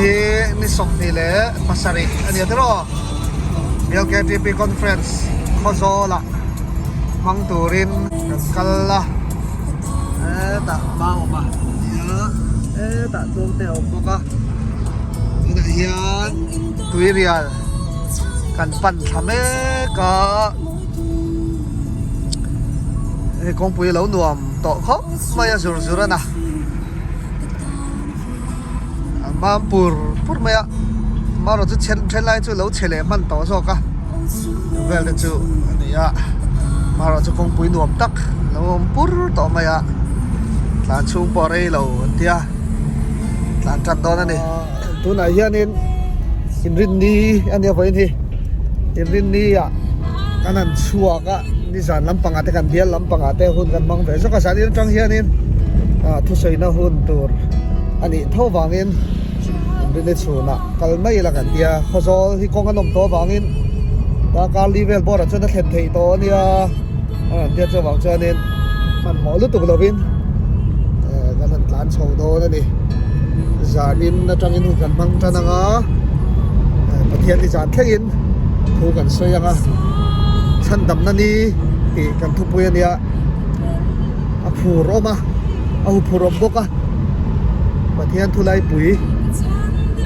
hi ni 27 a ni a tiraw BLKTP conference Khawzawl ah hmang turin kan kal a hetah mau awm a nia hetah tlawm te a awm bawk a tunah hian tuirial kan pan thla mek a hei kawngpui a lo nuam tawh khawp mai a zur zur a na a mam pur pur mai a amaherawh chu then then lai chu lo chhe leh hman tawh zawk a vel te chu a ni a amaherawh chu kawngpui nuam tak lo awm pur tawh mai a tlan chhung pawh rei lo an tia tlan tan dawn a ni tunah hianin inrinni a nia vawiin hi inrinni ah kan han chhuak a nizan lampangah te kan bial lampangah te hun kan hmang ve zawk a zanin atang hianin ah thusawina hun tur a nih tho vangin inrinni chhunah kal mai ila kan tia Khawzawl hi kawng a nawm tawh avangin darkar li vel bawrah chuan a thlen theih tawh a nia a rawn tia chuvang chuanin hmanhmawh lutuk lovin eh kan han tlan chho dawn a ni zanin atangin hun kan hmang tan ang a eh Pathian hi zan thlengin thu kan sawi ang a chhandamna ni tih kan thupui a nia a phur awm a a hu phur awm bawk a Pathian thu laipui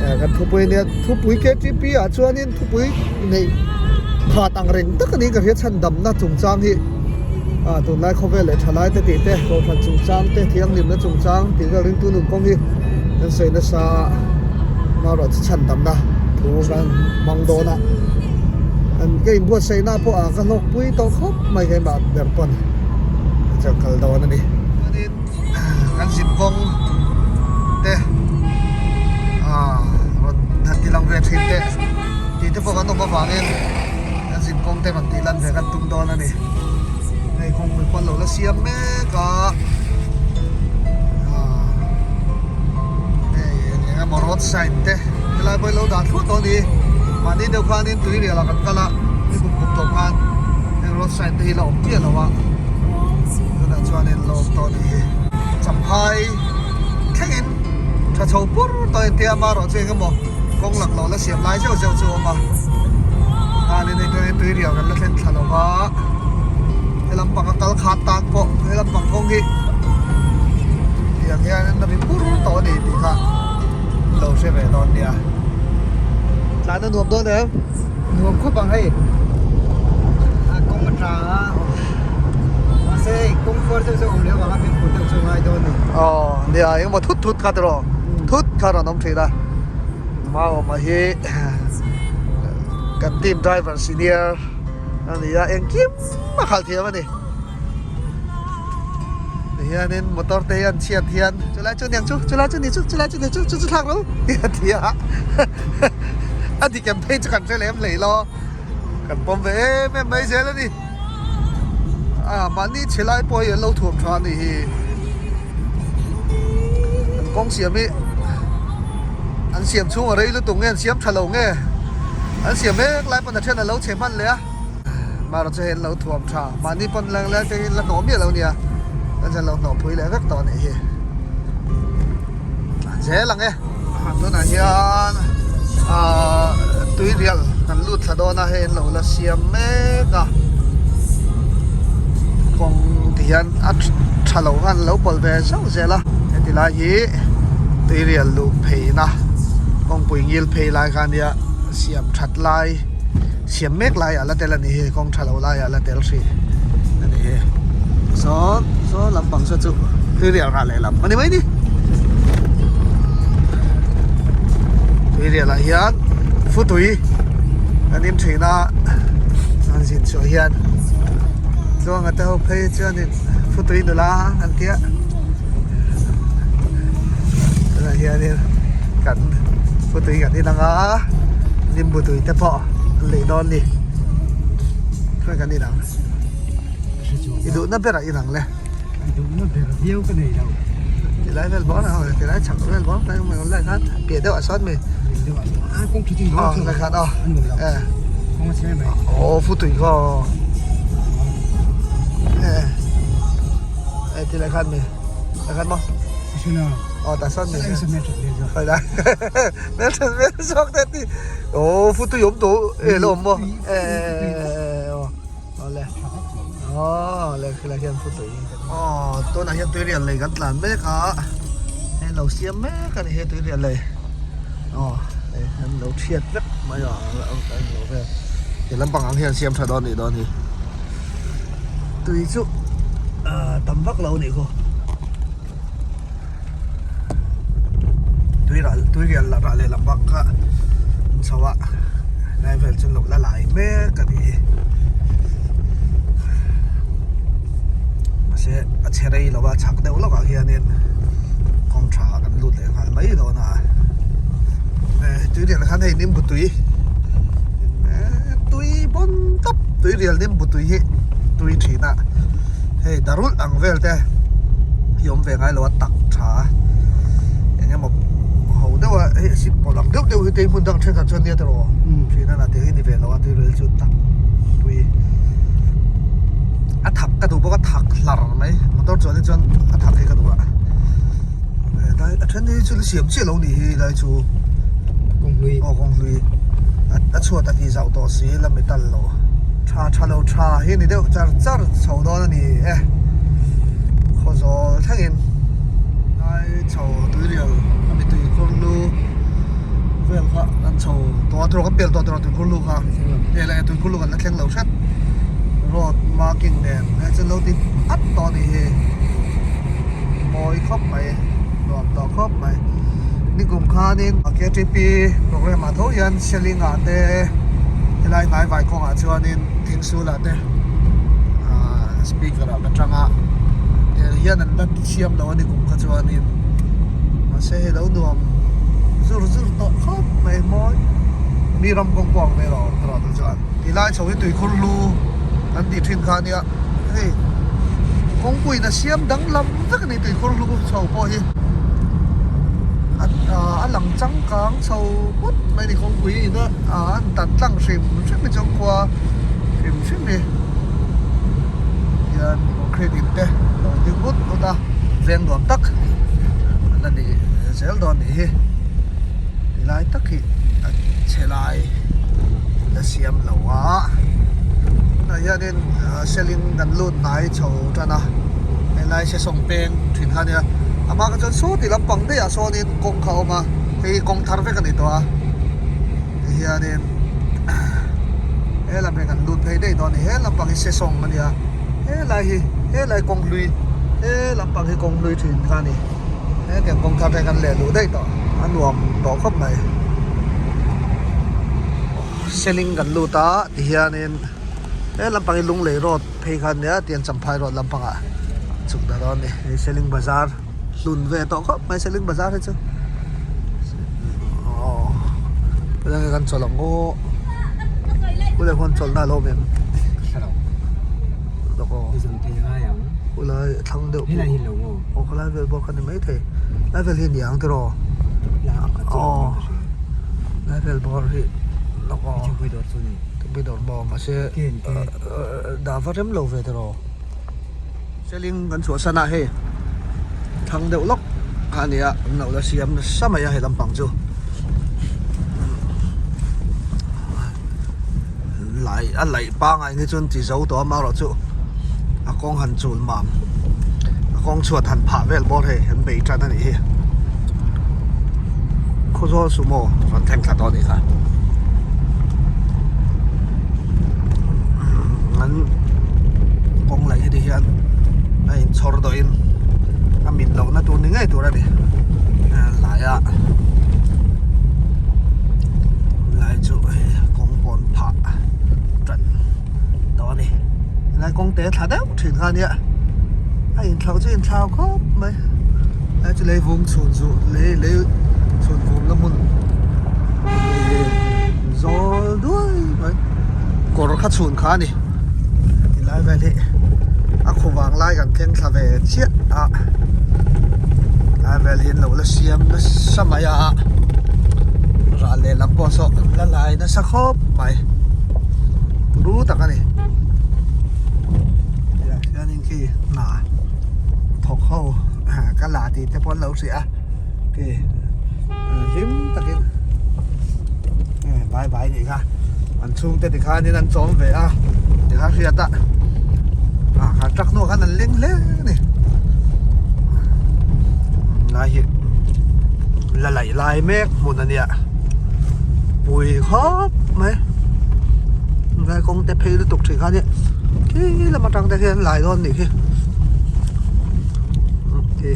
eh kan thupui a nia thupui ktp ah chuanin thupui neih khat ang reng tak a ni ka hria chhandamna chungchang hi ah tunlai khawvel leh thalai te tih te kohhran chungchang te thianghlimna chungchang tih vel ringtu nun kawng hi kan sawi nasa amaherawh chu chhandamna thu kan hmang dawn a an ka inbuatsaihna pawh ah ka hlawkpui tawh khawp mai keimah ber pawn chuan kal dawn a ni. Chuanin kan zin kawng te ah rawn han ti lang ve thin teh tih te pawh kan awm avangin kan zin kawng te rawn tih lan ve kan tum dawn a ni hei kawngpui pawh an lo la siam mek a ah hei eng emaw road sign te helai pawh hi lo dah thluah tawh a ni mahni deuh khanin tui rial ah kan kal a ni kum kum tawh khan heng road sign te hi la awm chiah lo a tunah chuanin la awm tawh a nih hi champhai thlengin tha chho pur tawh a intia amaherawh chu eng emaw kawng lak loh la siam lai zeuh zeuh chu a awm a khanin hei chuanin tui rial kan la thlen thla lo va he lampang a kal khat tan pawh he lampang kawng hi tiang hianin a ri pur tawh a ni tih kha lo hre ve dawn nia tlan a nuam dawn em nuam khawp ang hei a kawng a tha a mahse hei kawng khuar deuh chu a awm leh avanga fimkhur deuh chu a ngai dawn a ni aw nia engemaw thut thut kha tiraw thut kha rawn awm thin a Maawma hi kan team driver senior a ni a engkim a khalh thiam a ni tihianin motor te hi an chhiat hian chulai chu aniang chu chulai chu ni chu chulai chu ni chu chu chu thlak lo tih a ti a a dik em phei chu kan hre lem hlei lo kan pawm ve em em mai zel a ni a mahni chhe lai pawh hi an lo thuam tha a nih hi an kawng siam hi an siam chhung a rei lutuk nge an siam tha lo nge an siam mek lai pawn a then a lo chhe hman leh a marawh chu hei an lo thuam tha mahni pawn leng leng te hi la hnawh miah lo nia an lo hnawh phui leh vek tawh a nih hi. Tlan zel ang e tunah hian ahh tuirial kan lut thla dawn a hei an lo la siam mek a kawng ti hian a tha lo khan an lo pawlh ve zauh zel a heti lai hi tuirial luh pheina kawngpui ngil phei lai kha ania siam that lai siam mek lai ah la tel a ni hi kawng tha lo lai ah la tel hrih a ni hi sawn sawn lampang saw chu tuirial rah leh lam a ni mai ni tuirial ah hian futui an in thin a an zin chhuah hian tluanga te ho phei chuanin futui nula an tia tunah hianin kan futui kan in ang a limbu tui te pawh an lei dawn ni khawi kan in ang i duhna berah in ang le. Duhna ber viau ka nei lo. Tilai vel bawk a tilai chhak vel bawk lai mai lai khan piah deuh ah sawn mi a kawng thu chin aw lai khan aw eh kawng a chhe mai aw fu tui khaw eh eh tilai khan mi lai khan maw chhuna. Aw tah sawn ni Khawi lai Hmel that hmel zawk te ti Aw futui awm tawh e la awm maw e aw awle aw le khilai hian futui aw tunah hian tuirial lei kan tlan mek a hei lo siam mek a ni he tuirial lei aw hei an lo thiat vek mai a a englo vel he lampang ang hian siam tha dawn anih dawn hi tui chu tam vak lo anih khu. Tui ral tui rial lah rah leh lam bak kha an chho a lai vel chu lo la lai mek a ni hi mahse a che rei lo a chhak deuh lawkah hianin kawng tha kan lut leh nghal mai dawn a tui rial khan hei nimbu tui tui bawn tawp tui rial nimbu tui hi tui thin a hei darulh ang vel te. hi awm ve ngai lo a tak tha a eng emaw ho deuh a hei a pawlh ang deuh deuh hi te hmun dang thenkhat chuan nia tiraw thin a tih hi ni ve lo a tui rel chu tak pui a thak ka duh bawk a thak hlar mai motor chuan hi chuan a thak hi ka duh a helai a then hi chu siam chiah lo nih hi helai chu kawnghlui aw kawnghlui a chhuat a tih zauh tawh si la metal lo tha tha lo tha hi ni deuh char char chho dawn a ni e. Khawzawl thlengin lai chho tuirial a mi tuikhur lu vel kha kan chho tawh a tawh kan pel tawh tawh tuikhur lu kha hei leh tuikhur lu kan la thleng lo hret road marking nen hei chu lo ti at tawh a nih hi mawi khawp mai nuam tawh khawp mai nikum khanin K T P program ah tho hian Seling ah te helai hnai vai kawngah chuanin thingsul ah te ahh speaker ah ka tang a hel hian an la siam lo a ni kum kha chuanin mahse hei lo nuam zur zur tawh khawp mai mawi mi ram kawng pawh ang vel a awm erawh te chuan tilai chho hi tuikhur lu kan tih thin kha ania hei kawngpuiin a siam danglam vek a ni tuikhur lu chho pawh hi a lang changkang chho pawt mai a ni kawngpui in a an tan tlang hrim hrim hi chuan khua hrim hrim hi hian concrete in te lo ding ngut ngut a veng nuam tak an la ni zel dawn nih hi tilai tak hi a chhe lai la siam lo a tunah hianin seling kan lut hnai chho tan a helai sesawng peng thin kha ania amah kha chuan saw ti lampang daih ah sawnin kawng kha a awm a hei hi kawng thar vek a ni tawh a tihianin he lam hi kan lut phei daih dawn a ni he lampang hi sesawng a nia helai hi helai kawng hlui he lampang hi kawng hlui thin kha a ni hetiang kawng thar te kan leh luh daih tawh a nuam tawh khawp mai seling kan lut a tihianin he lampang hi lunglei road phei kha a nia tiang champhai road lampangah chhuk ta dawn a ni hei seling bazar. hlun ve tawh khawp mai seling bazar hi chu aw enge kan chawlh ang aw kule huan chawlh na alo awm em khulai thlang deuh aw khulai vel bawk a ni maithei lai vel hi a ni ang tiraw aw lai vel bawr hi lawk aw thingpui dawr maw mahse dah va rem lo ve tiraw. Seling kan chhuahsan a hei thlang deuh lawk kha a ni a an lo la siam nasa mai a he lampang chu lai a laih pangai hi chuan ti zo tawh a amaherawhchu a kawng han chul mam a kawng chhuat han phah vel bawr hei an bei tan a nih hi Khawzawl sumo rawn thleng thla tawh a nih kha an kawng laih heti hian a inchhawr dawhin a mit lohna tur ni ngei tur a ni laia lai chu kawng pawn phah tan tawh a ni helai kawng te thla deuh thin kha ania a inthlauh chu inthlau khawp mai helai chu lei vung chhun chu lei lei chhun vum na hmun zawl duai mai kawr kha chhun kha a ni tilai vel hi a khu vang lai kan thleng thla ve chiah a tilai vel hi an lo la siam nasa mai a ral lehlam pawh saw an la lai nasa khawp mai ru tak a ni tiah hianin khi hna thawk ho ka la tih te pawh an lo hria a. Khi hlim takin bye bye nih kha an chhungte tikhanin an chawm ve a tikha hriat a ah kha truck hnuah khan an leng hle a ni lai hi la laih lai mek hmun a nia pui khawp mai vai kawng te phei lutuk thin kha nia khi lam atang te khian lai dawn nih khi khi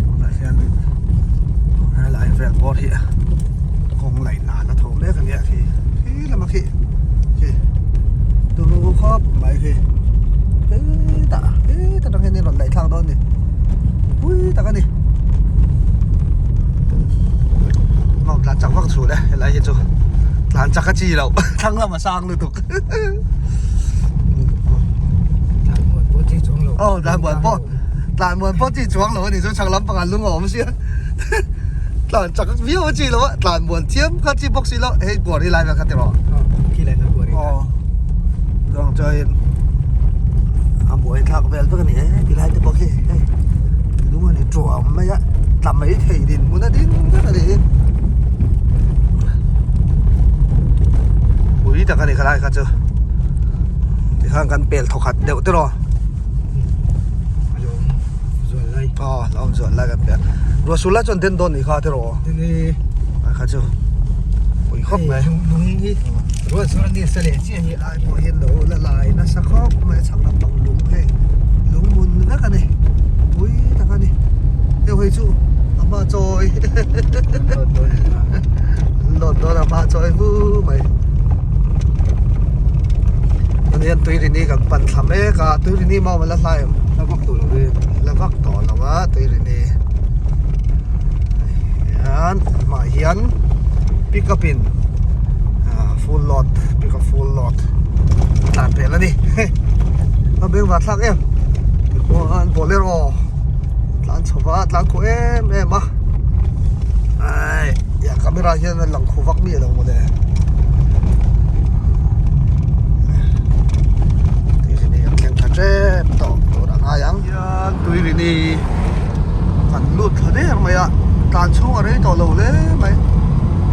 tunah hian helai vel bawr hi kawng laih nan a tho mek a nia khi khi lama khi khi turu khawp mai khi hetah hetah atang hian in rawn laih thlak dawn a ni pui tak a ni mawng tlan chak vak chhun e helai hi chu tlan chak a chi loh thlang lama sang lutuk aw tlan muan pawh tlan muan pawh chi chuang lo a ni chu chhak lampang an lung a awm sia tlan chak viau a chi lo a tlan muan chiam kha chi bawk si lo hei kuar hi lai vel kha ti rawh aw zawng chuan a buai thlak vel vek a ni e tilai te pawh khi hei lung a ni tuam mai a tla mai thei dinhmun a ding vek a ni hi pui tak a ni khalai kha chu tikhan kan pel thawkhat deuh te rawh aw a awm zual lai kan pel ruah sul lai chuan den dawn nih kha te rawh a kha chu pui khawp mai lung hi ruah sul a ni sa leh chiah hi lai pawh hian lo la lai nasa khawp mai a chhak lampang lung hei lung mun vek a ni pui tak a ni heu hei chu a hma chawi Lawt dawn a hma chawi hu mai. Ani hian Tuirini kan pan thla mek a, Tuirini mau a la hlai em? La vak tawh lo e. La vak tawh lo a Tuirini. Hian hmah hian pick up in full load pick up full load tlan pel a ni. A beng vah thlak em. Tichuan bolero tlan chho va tlan khuh em em a. Ai ya camera hian a lang khu vak miah lo mawle tuirini an thleng tha tep tawh tur a ngai ang hian tuirini kan lut thla der mai a tlan chhung a rei tawh lo hle mai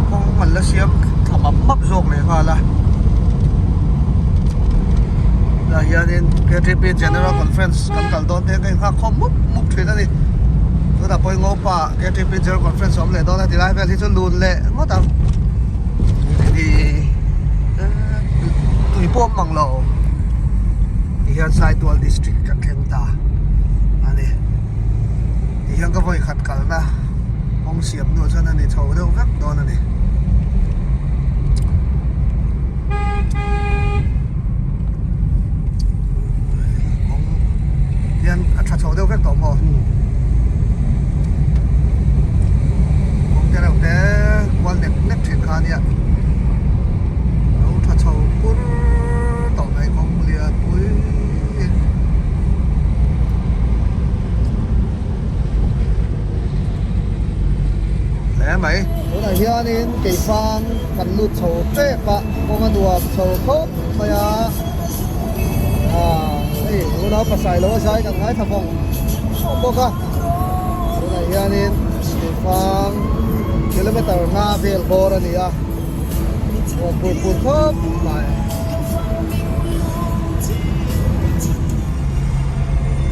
kawng an la siam tha map map zawk leh nghal a tah hianin K T P General Conference kan kal dawn te ka inghak khawm mup mup thin a ni tunah pawhin Ngopa K T P General Conference a awm leh dawn a tilai vel hi chu lun leh ngawt ang tui pawh a awm mang lo tihian Saitual District kan thleng ta a ni tihian ka vawi khat kalna kawng siam hnuah chuan a ni chho deuh vek dawn a ni. Kawng hian a tha chho deuh vek tawh maw? Kawng te reuh te kual nek nek thin kha ania. Lo tha chho pur tawh mai kawng lian pui. Hle mai. Tunah hianin keifang kan lut chho tep a. Kawng a nuam chho khawp mai a, aaa hei unau pasai lo a zai kan ngaithla vawng vawng bawk a, tunah hianin Keifang kilometer nga vel bawr a ni a, nuam pur pur khawp mai.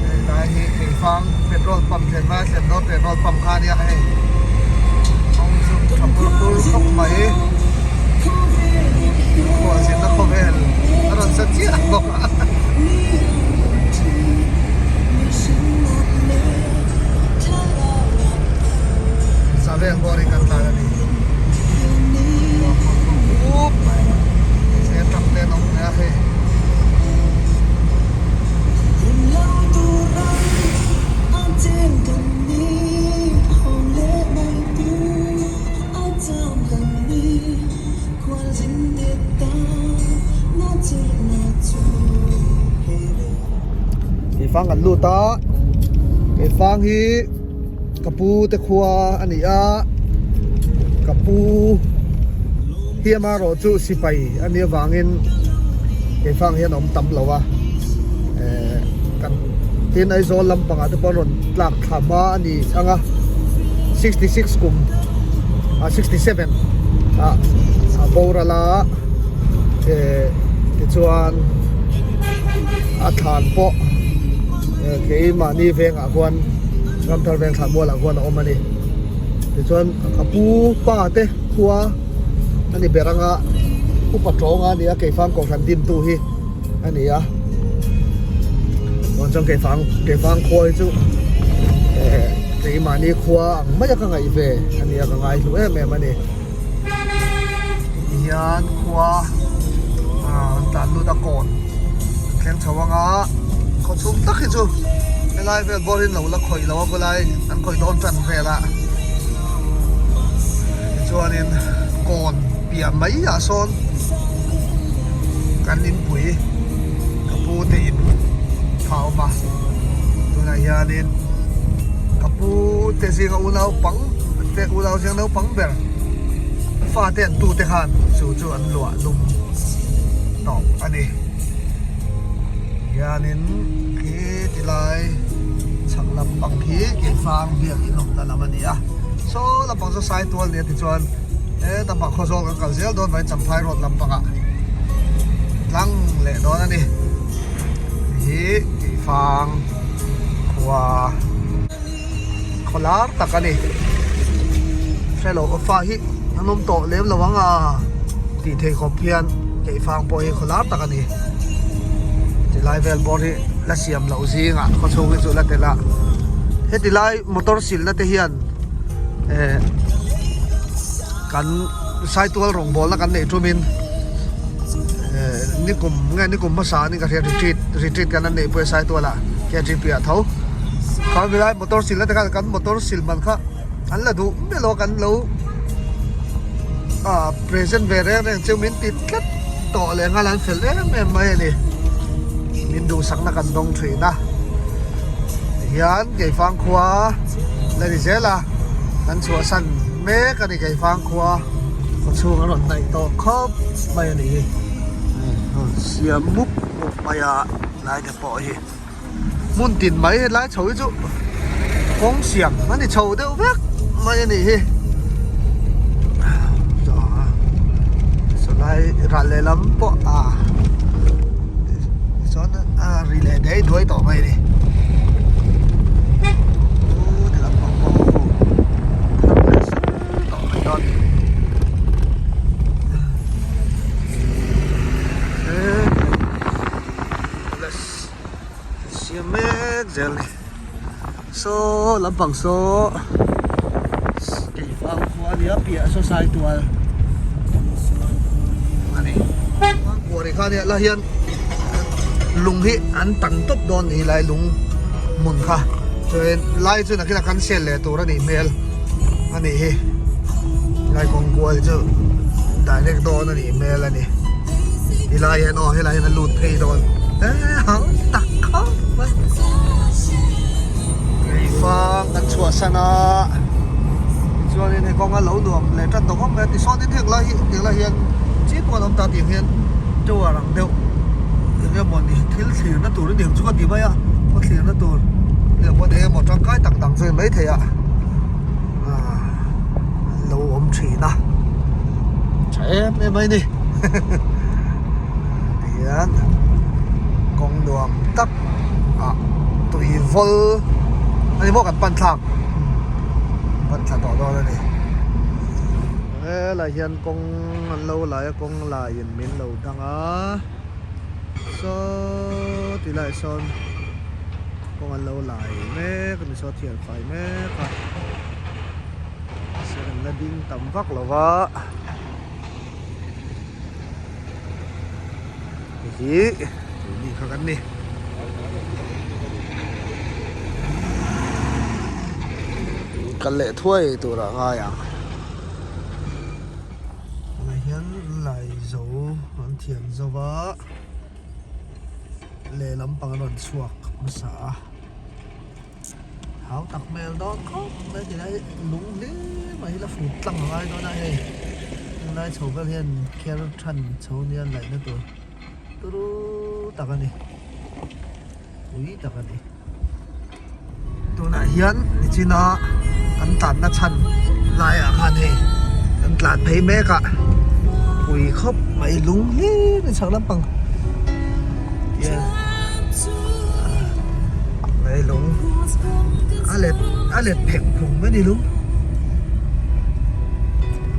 Hei lai hi Keifang petrol pump thlen vai a thlen dawn petrol pump kha a nia hei kawng chu tha pur pur khawp mai. Khualzinna khawvel a rawn sa chiah bawk a. Sa vel bawr hi kan tlan a ni. Up mai. Se truck te an awm ve a hei. Keifang kan lut a keifang hi ka pu te khua a ni a ka pu hi amaherawh chu sipai a nih avangin keifang hian a awm tam lo a eh kan. Tin Aizawl lampangah te pawh an rawn tlak thla hma a ni ang a, 66 kum ah 67 ah a boral a, eh tichuan a thlan pawh eh keimahni vengah khuan Ramthar veng thlah mualah khuan a awm a ni. Tichuan ka pu pa te khua a ni ber ang a, upa tawnga a ni a, Keifang Kohhran dintu hi. a ni a chuan chuan keifang keifang khua hi chu eh keimahni khua ang mai a ka ngaih ve a ni a ka ngai hlu em em a ni tihian khua ah an tlan lut a kawn an thleng chho ang a khaw chhung tak hi chu helai vel bawr hi an lo la khawih lo a khawlai an khawih dawn tan vel a tichuanin kawn piah mai ah sawn. Kan inpui ka pu te in kha a awm a tunah hianin ka pu te zinga unau pang te unau zinga naupang ber fate an tu te khan chu chu an luah lum tawp a ni hianin khi ti lai chhak lampang khi keifang biakin awmna lam a ni a saw lampang chu saitual nia tichuan. He ta khaw zawk kan kal zel dawn mai Champhai road lampangah tlang leh dawn a ni hi Keifang khua khaw lar tak a ni hrelo fa hi an awm tawh lem lo ang a tih theih khawp hian Keifang pawh hi khaw lar tak a ni tilai vel bawr hi la siam loh zingah khaw chhung hi chu la tel a heti lai motor silna te hian. Eh kan saitual rawngbawlna kan neih tumin eh nikum nge nikum hmasa ni ka hria retreat retreat kan an neih pawh saitual ah K_G_P ah tho kha milai motor sil na te khan kan motor sil man kha an la duh miah lo a kan lo ah present ve reng reng chu min ti tlat tawh leh nghal an fel em em mai a ni min duhsakna kan dawng thin a tihian keifang khua. La ni zel a, kan chhuahsan mek a ni Keifang khua khaw chhung a rawn hnaih tawh khawp mai a ni hi. Siam mup mup mai a lai te pawh hi hmun tin mai helai chho hi chu kawng siam a ni chho deuh vek mai a nih hi. Sawlai ral lehlam pawh a tichuan a ri leh daih duai tawh mai a ni. Siam mek zel ni saw lampang saw keifang khua a nia piah saw saitual a ni kuari kha nia lah hian lung hi an tan tawp dawn ni lai lung hmun kha chuan lai chu nakinah kan sel leh tur a nih hmel a nih hi lai kawng kual chu direct dawn a nih hmel a ni helai hian aw helai hian a lut phei dawn hang tak khawp mai keifang kan chhuahsan a tichuanin hei kawnga lo nuam leh tan tawh khawp mai a tisawn in heng lai hi tiang lai hian chi pawh an awm ta tiang hian tower ang deuh eng emaw ni thil thlirna tur a ni ang chu ka ti mai a khaw thlirna tur leh pawh eng emaw tangkai tak dang chu a ni maithei a ah an lo awm thin a tha em em mai a ni tihian kawng nuam tak ah tui vawl a ni maw kan pan thlak pan thla tawh dawn a ni helai hian kawng an lo lai a kawng laiin min lo dang a saw ti laiah sawn kawng an lo lai mek a ni saw thian fai mek a mahse an la ding tam vak lo va hei hi tui kha kan ni. Kal leh thuai tur ah ngai ang. Tunah hian lai zo an thiam zo va lehlam pang a rawn chhuak hmasa a hau tak hmel dawn khawp mai tilai lung hle mai hi la fut tlang a ngai dawn a hei tunlai chho vel hian kher than chho nia laih na tur turu tak a ni pui tak a ni. Tunah hian nichina kan tlanna chhan laiah khan hei kan tlan phei mek a, pui khawp mai lung hlir in chhak lampang hian mai lung a let a let phek phung mai a ni lung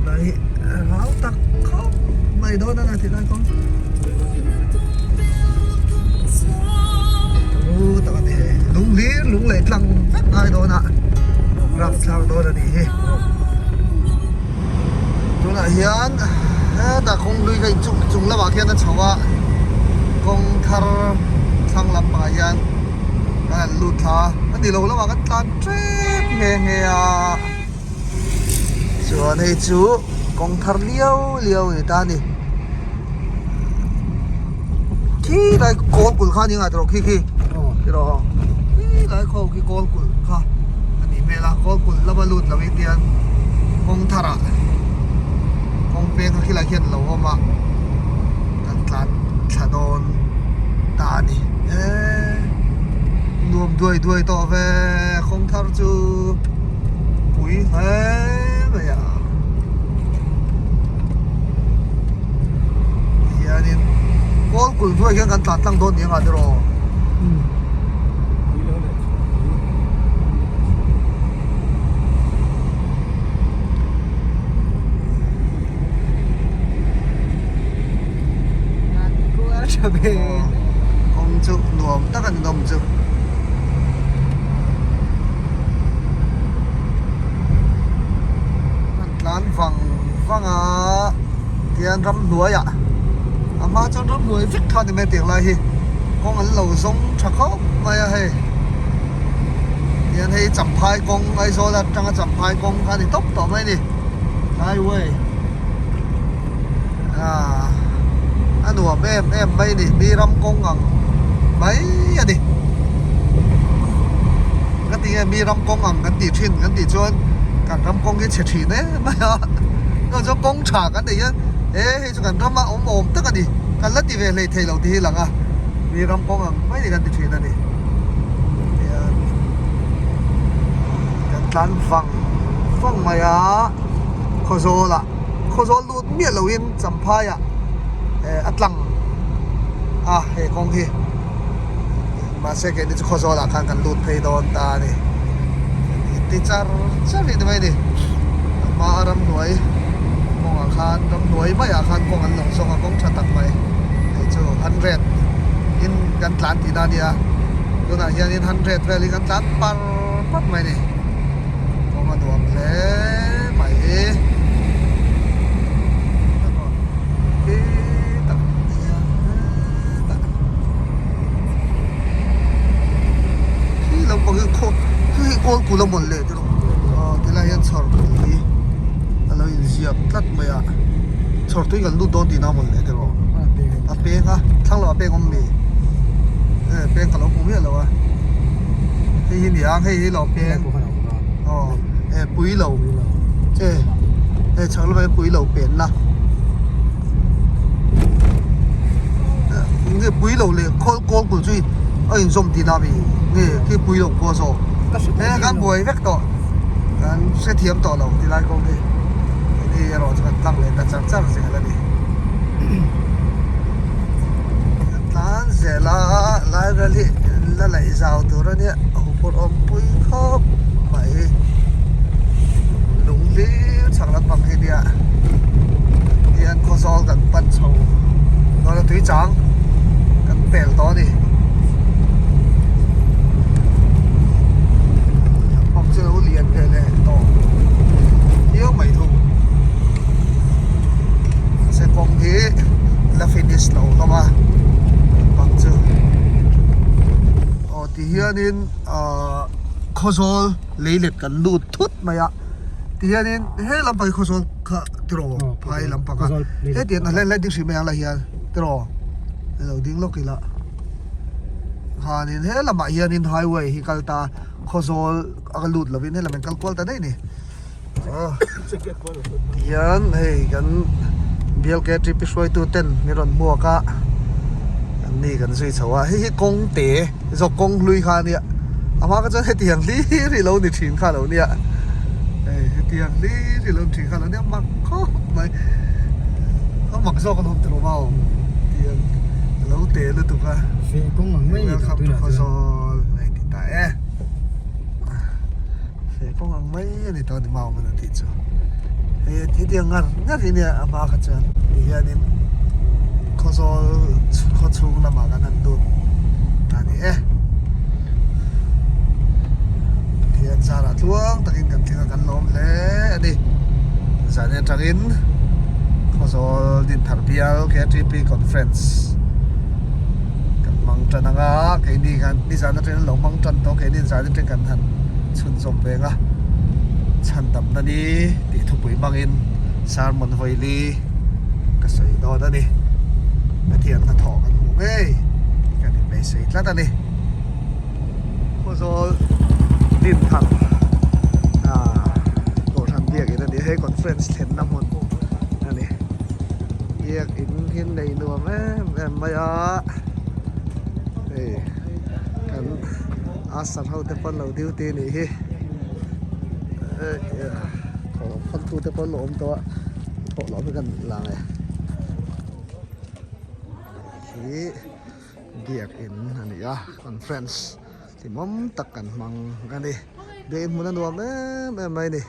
lai hi a rau tak khawp mai dawn a ni tilai kawng. Thu tak a ni hei lung hlir lung leh tlang vek ngai dawn a rapthlak dawn a nih hi tunah hian hetah kawng hlui kha inchung chung lamah khian a chho a kawng thar thlang lampangah hian kan han lut thla a a ni lo lamah kan tlan tep nghe nghe a chuan hei chu kawng thar liau liau a ni ta a ni. Khi lai kawl kulh kha a ni ngah tawh khi khi tiraw khi lai khaw khi kawl kulh kha a nih hmel a kawl kulh lama lut lo hi tian kawng thar ah kawng peng kha khilai khian a lo awm a kan tlan thla dawn ta a ni eee nuam duai duai tawh ve kawng thar chu pui hle mai a. Hianin kawl kulh hnuaiah hian kan tlan tlang dawn ni ang ah tiraw? Kawng chu nuam tak a ni nawm chu. Tlan vang vang a tihian ramhnuaiah a hma chuan ramhnuai vek kha a ni mai tiang lai hi kawng an lo zawng tha khawp mai a hei tihian hei champhai kawng Aizawl atanga champhai kawng kha a ni tawp tawh mai a ni highway ah a nuam em em mai a ni mi ram kawng ang mai a ni ka ti nge mi ram kawng ang kan tih thin kan tih chuan kan ram kawng hi chhe thin em mai a chuan chuan kawng tha kan nei a he hei chu kan rama awm awm tak a ni kan la ti ve hlei thei lo tih hi lang a mi ram kawng ang mai ni kan ti thin a ni tihian kan tlan vang vang mai a Khawzawl ah Khawzawl lut miah lo in Champhai ah a tlang a he kawng hi. Mahse keini chu Khawzawl ah khan kan lut phei dawn ta a ni. Ti char char rih ni mai a ni. A hma a ramhnuai kawngah khan ramhnuai maiah khan kawng an lo zawng a kawng tha tak mai. Hei chu 100 in kan tlan tihna a nia. Tunah hianin 100 velin kan tlan par par mai a ni. Kawng a nuam hle mai. Khi lampang hi khaw khi hi kawl kul a mawlh leh tiraw aw tilai hian chhawr tui a lo inziak tlat mai a chhawr tui kan lut dawn tihna a mawlh leh tiraw a peng a thlang lamah peng awm mi e peng ka lo hmu miah lo a hei hi ni ang hei hi lo peng aw e pui lo e hei chhak lamah hian pui lo penna. Nge pui lo leh khawl kawl kul chu a inzawm tih na mi nge khi pui lo khua zawk he kan buai vek tawh kan hrethiam tawh lo tilai kawng hi hei erawh chu kan tlang leh ta char char zel a ni kan tlan zel a lai vel hi la laih zau tur a nia huphurh awm pui khawp mai lung hlir chhak lampang hi nia. Hian Khawzawl kan pan chho dawn a tui chang kan pel tawh a ni. Lampang chu lo lian ve leh tawh viau mai thung. Mahse kawng hi la finish lo hlawm a lampang chu. Aw ti hianin ahh Khawzawl leilet kan lut thut mai a. Tihianin he lampang hi khawzawl kha tiraw phai lampang a hetiang a hlen lai ding hrih mai ang lah hian tiraw ilo ding lawk ila khanin he lamah hianin highway hi kal ta khawzawl a lut lovin he lam in kal kual ta daih a ni tihian hei kan bial KTP hruaitu ten min rawn hmuak a an ni kan zui chho a hei hi kawng te zawk kawng hlui kha a nia. A hma kha chuan hetiang hlir hi lo ni thin kha lo nia. Hei hetiang hlir hi lo ni thin kha lo nia mak khawp mai. A mak zawk alawm tilo mau tiang a lo te lutuk a. Feh kawng ang mai ni tawh tunah chuan. Khawzawl a inti ta e. Feh kawng ang mai a ni tawh a ni mau man a tih chu. Hei hetiang ngar ngar hi nia a hma kha chuan ti hianin Khawzawl khaw chhung lamah kan han lut ta ni e. Pathian zarah tluang takin kan thleng a kan lawm hle a ni. Zan atangin Khawzawl Dinthar Bial KTP Conference kan hmang tan ang a, keini khan nizan atangin an lo hmang tan tawh keini zan atang kan han chhunzawm veng a, chhandamna ni tih thupui hmangin sermon vawili ka sawi dawn a ni. Pathian hnathawh kan hmuh ngei kan inbeisei tlat a ni. Khawzawl Dinthar Kohhran Biakin a ni a, hei conference thlenna hmun a ni. Biakin hi nei nuam em em mai a, hei kan Asar ho te pawn lo duty a nih hi. Thawh phawt tu te pawn lo awm tawh a, thawh loh hi kan lang e. Hi. Biakin a ni a, conference hlimawm tak kan hmang a ni. Biakin hmun a nuam em em mai a ni.